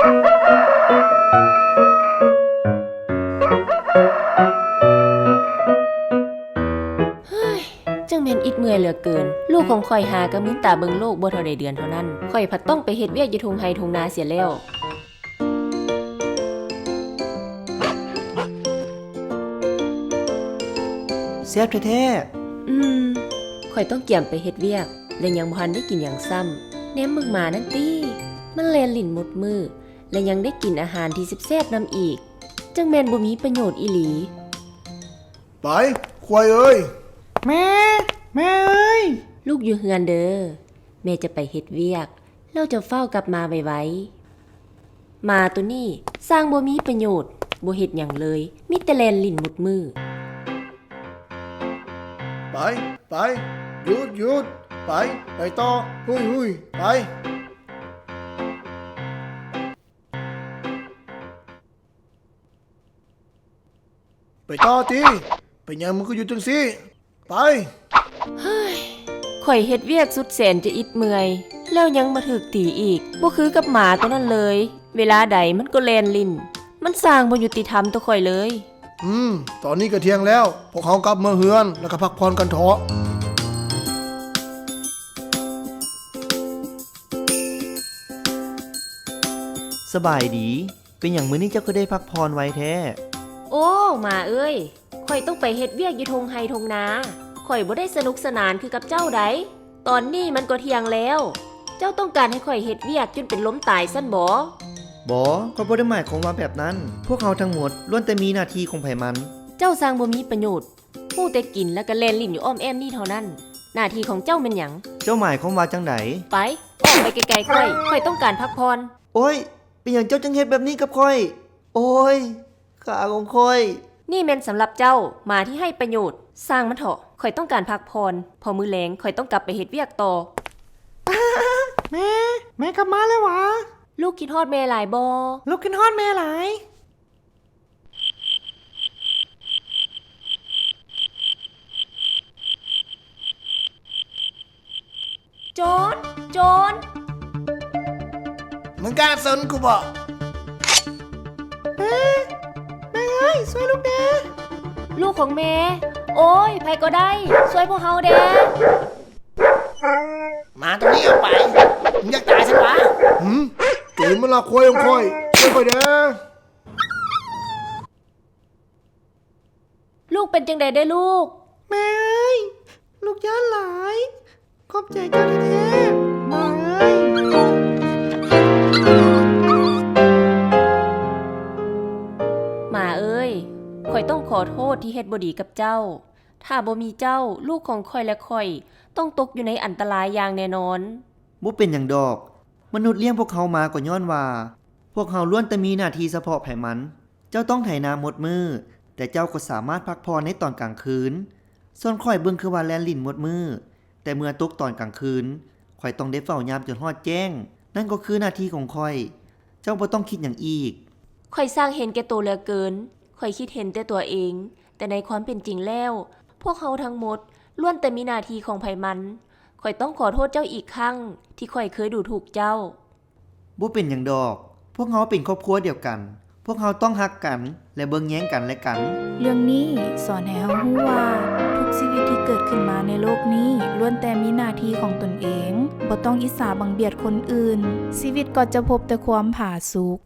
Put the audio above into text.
ຈັ່ງແມ່ນອິດເມື່ອຍເຫຼືອເກີນ. ລູກຂອງຂ້ອຍຫາກະມືນຕາເບິ່ງໂລກບໍ່ເທົ່າໃດເດືອນເທົ່ານັ້ນ, ຂ້ອຍພັດຕ້ອງໄປເຮັດວຽກຢູ່ທົ່ງໄຮ່ທົ່ງນາເສຍແລ້ວ. ແຊບແທ້ໆ. ອືມ, ຂ້ອຍຕ້ອງກຽມໄປເຮັດວຽກ ແລະ ຍັງບໍ່ທັນໄດ້ກິນຫຍັງຊ້ຳ. ແນມເບິ່ງໝານັ້ນຕິ, ມັນແລ່ນຫຼິ້ນໝົດມື້ ແລະ ຍັງໄດ້ກິນອາຫານທີ່ແຊບໆນຳອີກ. ຈັ່ງແມ່ນບໍ່ມີປະໂຫຍດອີ່ຫຼີ. ໄປ, ຄວາຍເອີຍ! ແມ່, ແມ່ເອີຍ! ລູກຢູ່ເຮືອນເດີ, ແມ່ຈະໄປເຮັດວຽກ, ແລ້ວເຈົ້າຟ້າວກັບມາໄວໆ. ໝາໂຕນີ້ຊ່າງບໍ່ມີປະໂຫຍດ, ບໍ່ເຮັດຫຍັງເລີຍ, ມີແຕ່ແລ່ນຫຼິ້ນໝົດມື້. ໄປ, ໄປ, ຢຸດ, ຢຸດ, ໄປ, ໄປຕໍ່, ຮຸຍ, ຮຸຍ, ໄປ. ໄປຕໍ່ຕິ, ເປັນຫຍັງມຶງຄືຢູ່ຈັ່ງຊີ້? ໄປ! ເຮີ້ຍ, ຂ້ອຍເຮັດວຽກສຸດແສນຈະອິດເມື່ອຍ ແລ້ວຍັງມາຖືກຕີອີກ, ບໍ່ຄືກັບໝາໂຕນັ້ນເລີຍ, ເວລາໃດມັນກໍແລ່ນຫຼິ້ນ, ມັນຊ່າງບໍ່ຍຸຕິທຳຕໍ່ຂ້ອຍເລີຍ. ອືມ, ຕອນນີ້ກໍທ່ຽງແລ້ວ, ພວກເຮົາກັບເມືອເຮືອນ ແລ້ວກໍພັກຜ່ອນກັນເຖາະ. ສະບາຍດີ. ເປັນຫຍັງມື້ນີ້ເຈົ້າຄືໄດ້ພັກຜ່ອນໄວແທ້? ໂອ້ ໝາເອີຍ, ຂ້ອຍຕ້ອງໄປເຮັດວຽກຢູ່ທົ່ງໄຮ່ທົ່ງນາ, ຂ້ອຍບໍ່ໄດ້ສະໜຸກສະໜານຄືກັບເຈົ້າໃດ. ຕອນນີ້ມັນກໍທ່ຽງແລ້ວ, ເຈົ້າຕ້ອງການໃຫ້ຂ້ອຍເຮັດວຽກຈົນເປັນລົມຕາຍຊັ້ນບໍ? ບໍ່, ຂ້ອຍບໍ່ໄດ້ໝາຍຄວາມວ່າແບບນັ້ນ. ພວກເຮົາທັງໝົດລ້ວນແຕ່ມີໜ້າທີ່ຂອງໃຜມັນ. ເຈົ້າຊ່າງບໍ່ມີປະໂຫຍດ, ຮູ້ແຕ່ກິນແລ້ວກໍແລ່ນຫຼິ້ນຢູ່ອ້ອມແອ້ມນີ້ເທົ່ານັ້ນ. ໜ້າທີ່ຂອງເຈົ້າແມ່ນຫຍັງ? ເຈົ້າໝາຍຄວາມວ່າຈັ່ງໃດ? ໄປ, ອອກໄປໄກໆຂ້ອຍ, ຂ້ອຍຕ້ອງການພັກຜ່ອນ. ໂອ້ຍ, ເປັນຫຍັງເຈົ້າຈຶ່ງເຮັດແບບນີ້ກັບຂ້ອຍ? ໂອ້ຍ, ຂາຂອງຂ້ອຍ. ນີ້ແມ່ນສຳລັບເຈົ້າ, ໝາທີ່ໄຮ້ປະໂຫຍດ. ຊ່າງມັນເຖາະ, ຂ້ອຍຕ້ອງການພັກຜ່ອນ, ເພາະມື້ແລງຂ້ອຍຕ້ອງກັບໄປເຮັດວຽກຕໍ່. ແມ່, ແມ່ກັບມາແລ້ວຫວາ? ລູກຄິດຮອດແມ່ຫຼາຍບໍ່? ລູກຄິດຮອດແມ່ຫຼາຍ. ໂຈນ! ໂຈນ! ມຶງກ້າຊົນກູບໍ? ແມ່! ແມ່ເອີຍ, ຊ່ວຍລູກແດ່! ລູກຂອງແມ່! ໂອ້ຍ, ໃຜກໍໄດ້, ຊ່ວຍພວກເຮົາແດ່! ໝາໂຕນີ້ອອກໄປ! ມຶງຢາກຕາຍຊັ້ນຫວາ? ຫື? ໂຈນມາລັກຄວາຍຂອງຂ້ອຍ! ຊ່ວຍຂ້ອຍແດ່! ລູກເປັນຈັ່ງໃດເດີ້ລູກ? ແມ່ເອີຍ, ລູກຢ້ານຫຼາຍ. ຂອບໃຈເຈົ້າແທ້ໆ ໝາເອີຍ. ໝາເອີຍ, ຂ້ອຍຕ້ອງຂໍໂທດທີ່ເຮັດບໍ່ດີກັບເຈົ້າ. ຖ້າບໍ່ມີເຈົ້າ, ລູກຂອງຂ້ອຍ ແລະ ຂ້ອຍຕ້ອງຕົກຢູ່ໃນອັນຕະລາຍຢ່າງແນ່ນອນ. ບໍ່ເປັນຫຍັງດອກ. ມະນຸດລ້ຽງພວກເຮົາມາກໍຍ້ອນວ່າ ພວກເຮົາລ້ວນແຕ່ມີໜ້າທີ່ສະເພາະໃຜມັນ. ເຈົ້າຕ້ອງໄຖນາໝົດມື້, ແຕ່ເຈົ້າກໍສາມາດພັກຜ່ອນໃນຕອນກາງຄືນ. ສ່ວນຂ້ອຍເບິ່ງຄືວ່າແລ່ນຫຼິ້ນໝົດມື້, ແຕ່ເມື່ອຕົກຕອນກາງຄືນ, ຂ້ອຍຕ້ອງໄດ້ເຝົ້າຍາມຈົນຮອດແຈ້ງ. ນັ້ນກໍຄືໜ້າທີ່ຂອງຂ້ອຍ. ເຈົ້າບໍ່ຕ້ອງຄິດຫຍັງອີກ. ຂ້ອຍຊ່າງເຫັນແກ່ໂຕເຫຼືອເກີນ. ຂ້ອຍຄິດເຫັນແຕ່ຕົວເອງ, ແຕ່ໃນຄວາມເປັນຈິງແລ້ວ, ພວກເຮົາທັງໝົດລ້ວນແຕ່ມີໜ້າທີ່ຂອງໃຜມັນ. ຂ້ອຍຕ້ອງຂໍໂທດເຈົ້າອີກຄັ້ງ ທີ່ຂ້ອຍເຄີຍດູຖູກເຈົ້າ. ບໍ່ເປັນຫຍັງດອກ. ພວກເຮົາເປັນຄອບຄົວດຽວກັນ. ພວກເຮົາຕ້ອງຮັກກັນ ແລະ ເບິ່ງແຍງກັນແລະກັນ. ເລື່ອງນີ້ສອນໃຫ້ເຮົາຮູ້ວ່າ ທຸກຊີວິດທີ່ເກີດຂຶ້ນມາໃນໂລກນີ້ ລ້ວນແຕ່ມີໜ້າທີ່ຂອງຕົນເອງ. ບໍ່ຕ້ອງອິດສາບັງບຽດຄົນອື່ນ. ຊີວິດກໍຈະພົບແຕ່ຄວາມຜາສຸກ.